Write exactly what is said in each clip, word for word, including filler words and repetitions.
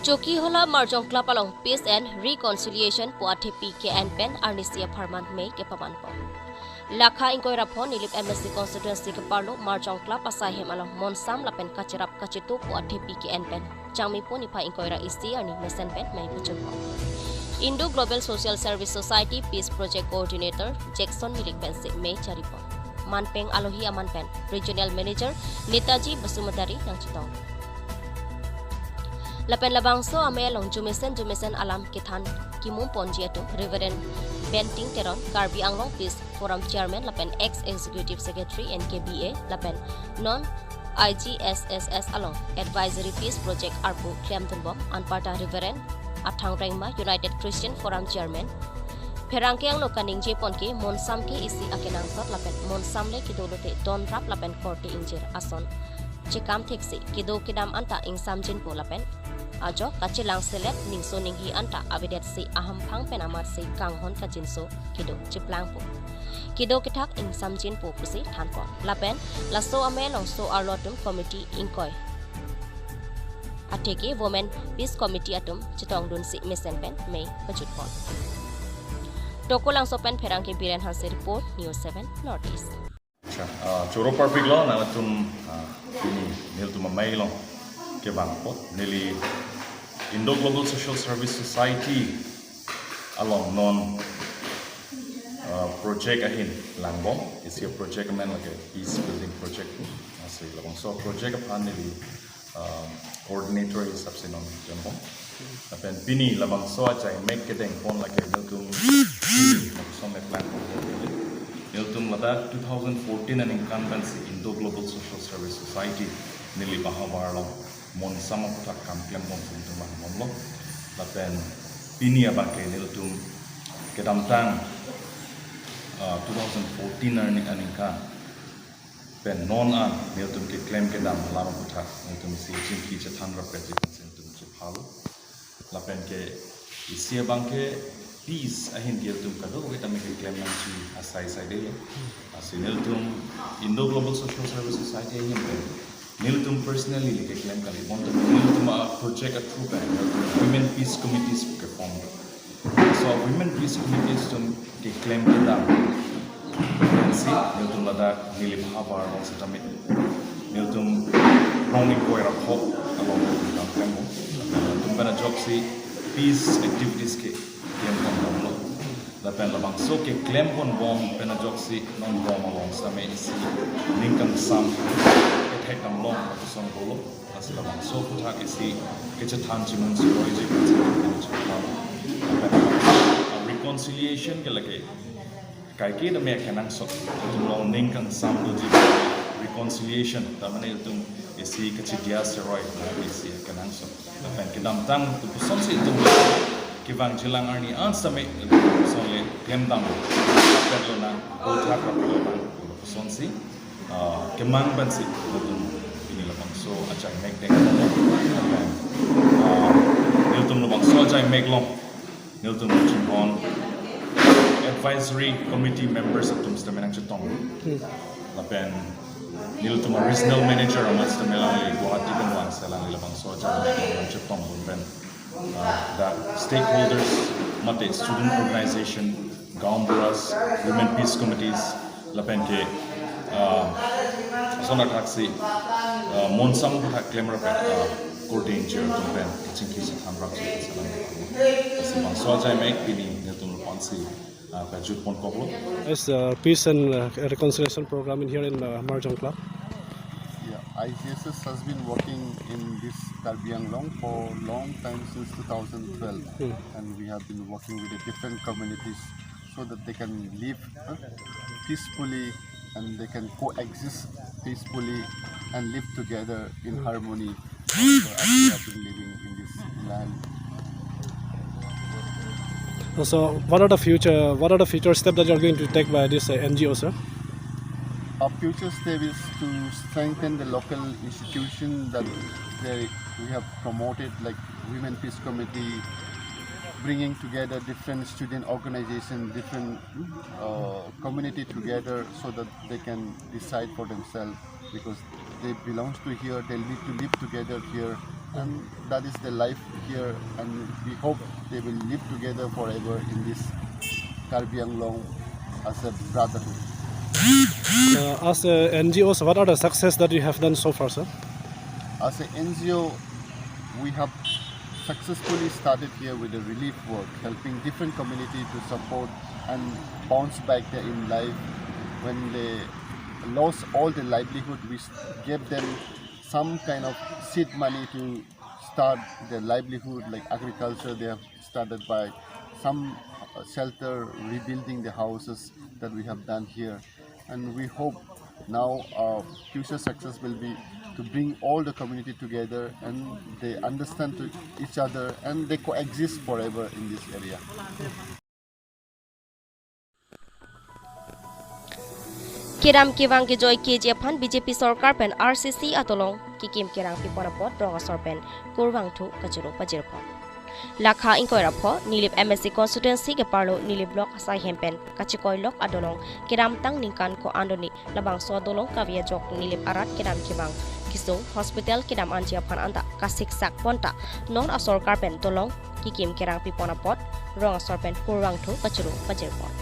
Chokihola Marjong Club along Peace and Reconciliation pu athepi ke-en pen arnisi apharman mei kepamanpon. Lakha ingkoi ra pho Nilip M A C constituency keparlo Marjong Club asaihem along monsam lapen kacherap kachetu pu athepi ke-en pen Changmipo niphai ingkoi ra isi arni mesen pen mei pachunpon. Indo Global Social Service Society Peace Project Coordinator Jackson Milik pensi mei charipon. Manpeng alohi aman pen Regional Manager Netaji Basumatary nangchetong. Lapen labangso amei along jumesen jumesen alam kethan kimumponji atum Reverend Benting Teron, Karbi Anglong Peace Forum Chairman lapen Ex Executive Secretary N K B A lapen non I G S S S along Advisory Peace Project arpu klemdunbom anparta Reverend Athang Rengma, United Christian Forum Chairman, pherangke angno kaningjepon ke monsam ke isi akenangsot lapen monsam le kedo lote donrap lapen korte ingjir ason chekam theksi kedo kedam anta ingsamjinpo lapen ajok kachelang selet ningso ninghi anta avedetsi ahamphang pen amatsi kanghon kajinso kedo cheplangpo, kedo kethak ingsamjinpo pusi thanpon. Lapen laso amei along so-arlo atum committee ingkoi atheke Women Peace Committee atum chetongdunsi mesen pen mei pachutpon. Tokolangso pen pherangke Biren Hanse report, News seven North East. Acha, ah, choro parpiklo nangtum, ah, pini nelitum amei along kevang apot neli Indo Global Social Service Society along non, ah, project ahin langbom, isi project amen lake peace building project. Lasi labangso project aphan neli, ah, coordinator hisap si non jambom. Lapen pini labangso achai mek kedengpon lake nelitum pini labangso mek plangpon. Nelitum ladak two thousand fourteen aningkan pensi Indo Global Social Service Society Nilip ahavar along monsam aputhak kam klembomsi nelitum vangbomlo. Lapen pini abangke nelitum kedamtang, ah, two thousand fourteen arni aningkan pen non an nelitum keklem kedam alam aputhak nelitum isi chingki chethan rapetji pensi nelitum chephalo. Lapen ke isi abangke peace ahin ke nelitum kadokave tame keklem nangji asai sai dei. Lasi nelitum Indo Global Social Service Society ahin pen nelitum personally le keklem kali, bonta nelitum a project a through pen nelitum Women Peace Committees ke form. So Women Peace Committees atum keklem kedam pensi nelitum ladak Nilip ahavar along setame nelitum rong ingkoi ra pho along nelitum kam klembom. Nelitum pen ajoksi peace activities ke klempondamlo. Lapen labangso keklem ponbom pen ajoksi non rong along setame isi ning kangsam kethekdamlong lapuson dolo. Lasi labangso aputhak isi kechethan chimung suroiji pensi nelitum chephan. Lapen reconciliation ke lake kaike tame kenangsot, nelitum along ning kangsam doji reconciliation, ta mane nelitum isi kachidia seroi, isi kenangsot. Lapen kedamtang tu pusonsi nelitum kevangjilang arni an setame nelitum pusonle klemdam rapet lonang, aputhak rapet lonang pusonsi, ah, kemang pensi nelitum pini labangso achai mek deng. Lapen, ah, nelitum labangso achai mek along nelitum chinghon advisory committee members atum setame nangchetong. Hmm. Lapen nelitum a regional manager amat setame alangli Guwahati pen vangsi alangli labangso achai mek along nangchetong pen, ah, the stakeholders mate student organization, gaon buras, women peace committees, lapen ke, ah, ason athaksi, ah, monsam aputhak klem rapet, ah, korte ingjir atum pen chingki chethan rapji pensi alam. Lasi labangso achai mek pini nelitum aphansi, ah, pajutponkoklo. It's a peace and, uh, reconciliation program in here in, uh, Marjong Club. Yeah, I G S S has been working in this Karbi Anglong for a long time, since two thousand twelve, Hmm. and we have been working with the different communities so that they can live, uh, peacefully and they can coexist peacefully and live together in harmony, uh, as we have been living in this land. So, what are the future, what are the future steps that you are going to take by this, uh, N G O, sir? Our future step is to strengthen the local institution that they, we have promoted, like Women Peace Committee, bringing together different student organization, different, uh, community together so that they can decide for themselves, because they belongs to here, they need to live together here. And that is the life here, and we hope they will live together forever in this Karbi Anglong as a brotherhood. Uh, as a N G O, so what are the success that you have done so far, sir? As an N G O, we have successfully started here with the relief work, helping different community to support and bounce back there in life. When they lost all the livelihood, we s- gave them some kind of seed money to start their livelihood, like agriculture. They have started by some uh, shelter, rebuilding the houses that we have done here. And we hope now our future success will be to bring all the community together and they understand to each other and they coexist forever in this area. Kedam kevang kejoi keji aphan B J P sorkar pen R C C adolong kekim kerang pipon apot rong asor pen kurvangthu kachoro pajirpon. Lakha ingkoi ra pho Nilip M A C constituency keparlo Nilip block asai hem pen kachikoi lok adolong kedamtang ningkan ko-an doni labangso adolong kave ajok Nilip arat kedam kevang kesung hospital kedam anji aphan anta kasiksak pon ta non asorkar pen dolong kekim kerang pipon apot rong asor pen kurvangthu kachoro pajirpon.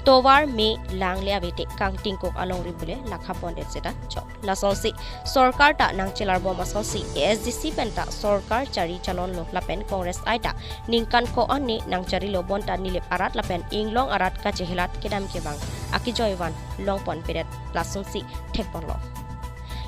Tovar me lang le avete kangtingkuk alongri bule lakha pon det seta chok. Lasonsi sorkar ta nangchelar bom asonsi A S D C pen ta sorkar chari chalon lo lapen Congress ai ta ningkan ko-an ni nangchari lo bonta Nilip arat lapen inglong arat kachehelat kedam kevang akejoi van longpon pedet lasonsi thekpon lo.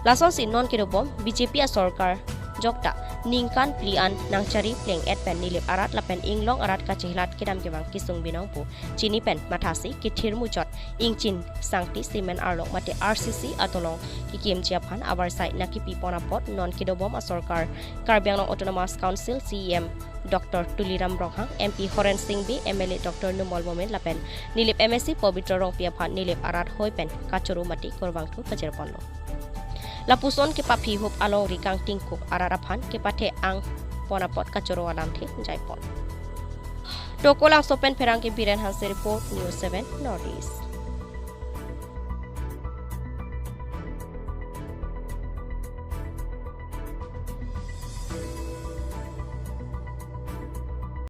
Lasonsi non kedobom B J P asorkar jokta ningkan phli an nangchari pleng et pen Nilip arat lapen inglong arat kachehelat kedam kevang kesung binong pu chini pen mathasi kethir mujot ingchin sangti cement arlok mate R C C adolong kekimji aphan avarsai nangkepi pon apot non kedobom asorkar Karbi Anglong Autonomous Council C E M Doctor Tuliram Ronghang, M P Horen Sing Bey, M L A Doctor Numal Momin lapen Nilip M A C Pobitro Rongpi aphan Nilip arat hoi pen kachoro mate kurvangthu pajirpon lo. Lapuson kepaphi hup alongri kangtingkuk arat aphan kepathe ang pon apot kachoro alamthe jaipon. Tokolangso pen pherangke Biren Hanse report, News seven North East.